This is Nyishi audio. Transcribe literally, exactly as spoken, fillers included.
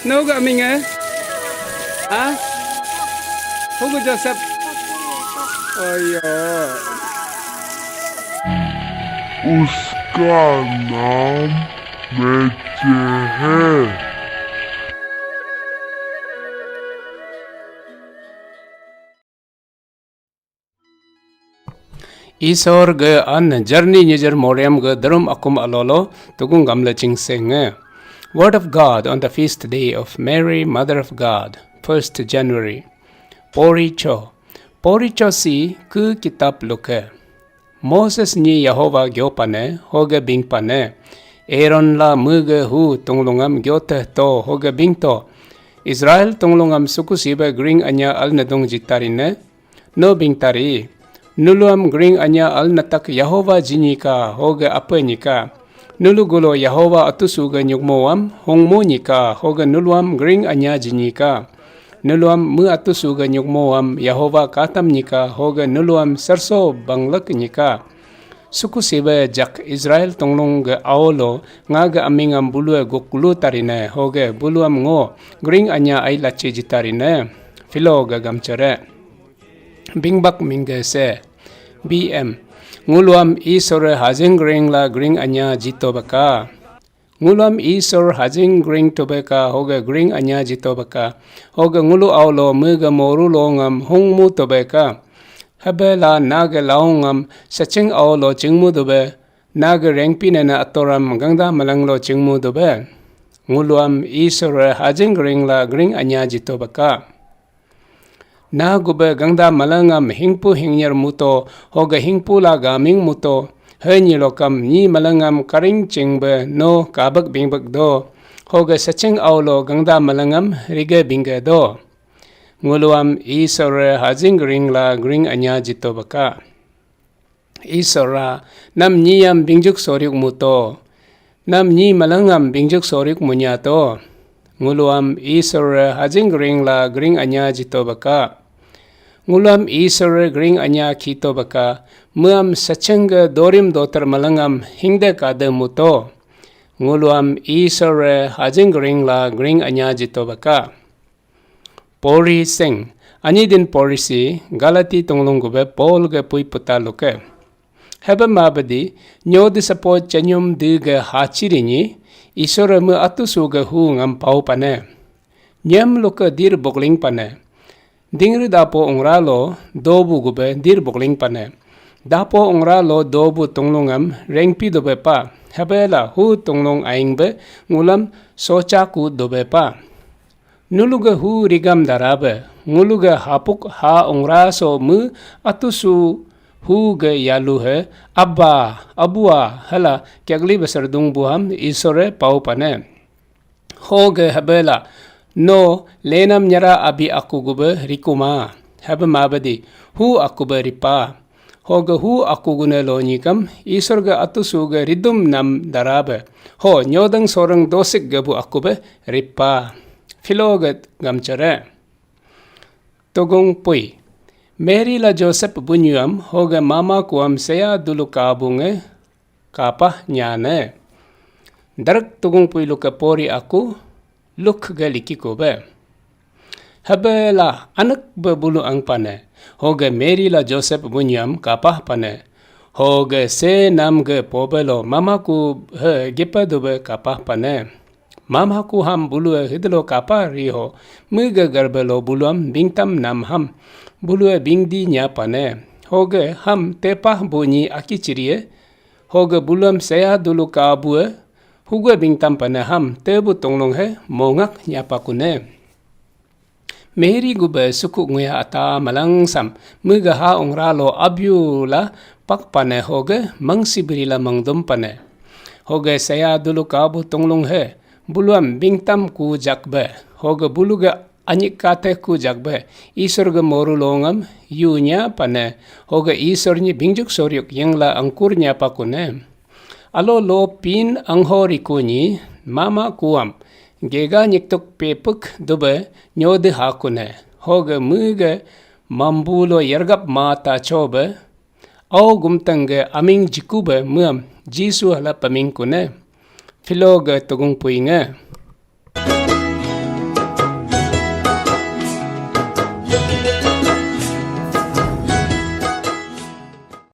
Noga aming eh? Ha? Hugo Joseph. Ayo. Uska nam mecehe. Isor ge an jarni nyejer Moriam ge darum akum alolo tugung gamle chingsenge. Word of God on the feast day of Mary, Mother of God, first January. Poricho. Poricho si ke kitab luke. Moses ni Yehova gyo pane, hoge bing pane. Aaron la mege hu tunglungam gyo teh to, hoge bing to. Israel tunglungam suku sibe gring anya al nedung jitarine, no bingtari. Nuluam gring anya al natak Yehova jinyika, hoge ape nyika. Nulu gulo Yehova atusu ge nyukmoam, hongmo nyika, hoge nuluam gring anya jinyika. Nuluam me atusu ge nyukmoam, Yehova katam nyika, hoge nuluam serso banglek nyika. Suku sibe jak Israel tunglung ge aolo, nga ge amingam bulue guklu tarine, hoge buluam ngo, gring anya ai lachi jitarine, filo ge gamchere. Bingbak mingge se. B M. Nguluam Isore hajing gring la gring anya jito baka. Nguluam Isor hajing gring tobeka hoge gring anya jito baka. Hoge ngulu aulo mege moru lo ngam hungmu tobeka. Hebe la nage laung ngam saching aulo chingmu dobe. Nage rengpi nena atoram gangda malang lo chingmu dobe. Nguluam Isor hajing gring la gring anya jito baka. Na gube gangda malangam hingpu hingyar muto, hoga hingpu la gaming muto, he nyi lokam nyi malangam karing chingbe no kabak bingbak do, hoga saching aulo gangda malangam rige bingge do. Nguluam Isor hajing gring la gring anya jito baka. Isora, nam nyiyam bingjuk soriuk muto. Nam nyi malangam bingjuk soriuk munyato. Nguluam Isora hajing gring la gring anya jito baka. Nguluam Isora gring anya kito baka. Muam sachengga dorim dotar malangam hingde kade muto. Nguluam Isora hajing gring la gring anya jito baka. Pori seng, anyi din pori si Galati tunglung gube Paul ge pui puta luke. Hebe mabedi, nyo di sapo chenyum di ge hachiri nyi, Isore me atusu ge hu ngam pau pane. Nyem luke dir bokling pane. Dingri dapo ungra lo, dobu gube dir bokling pane. Dapo ungra lo dobu tunglungam rengpi dobe pa, hebe la hu tunglung aing be ngulam socha ku dobe pa. Nuluge hu rigam darabe, nguluge hapuk ha ungra so me atusu hu ge yalu he, Abba, Abua, hala kyagli besar dung buham Isore pau pane. Ho ge hebela, no lenam nyara abi aku gube rikuma, hebe mabedi, hu aku be ripa. Hoge hu aku gune lo nyikam, Isor ge atusu ge ridum nam darabe. Ho nyodeng soreng dosik gebu aku be ripa. Filo ge gamchere. Tugung pui. Mary la Joseph bunyuam, hoge mama kuam seya dulu kabunge kapah nyane. Derek tugung pui luke pori aku, luk ge liki kube. Hebe la anak be bulu angpane, hoge Mary la Joseph bunyam kapah pane, hoge se nam ge pobelo mamaku he gepa dube kapah pane. Mamaku ham bulue hidelo kapah riho, mege gerbelo buluam bingtam nam ham, bulue bingdi nya pane, hoge ham tepah bunyi aki cirie, hoge buluam seya dulu kabue, hugue bingtam pane ham tebu tunglung he mongak nyapa kune. Mary gube suku nguya ata malangsam, megaha ungra lo abyu la pak pane hoge mangsi beri la mangdum pane. Hoge saya dulu kabu tunglung he, buluam bingtam ku jakbe, hoge buluge anyik kate ku jakbe, Isor ge moru longam yu nya pane, hoge Isor nyi bingjuk soryuk yengla angkur nya pakune. Alo lo pin angho riku nyi mama kuam, gega nyiktuk pepuk dube nyode hakune, hoge mege mambu lo yargap mata chobe, au gumtang ge aming jikube muam Jisu hala paming kune. Filo ge tugung puinge.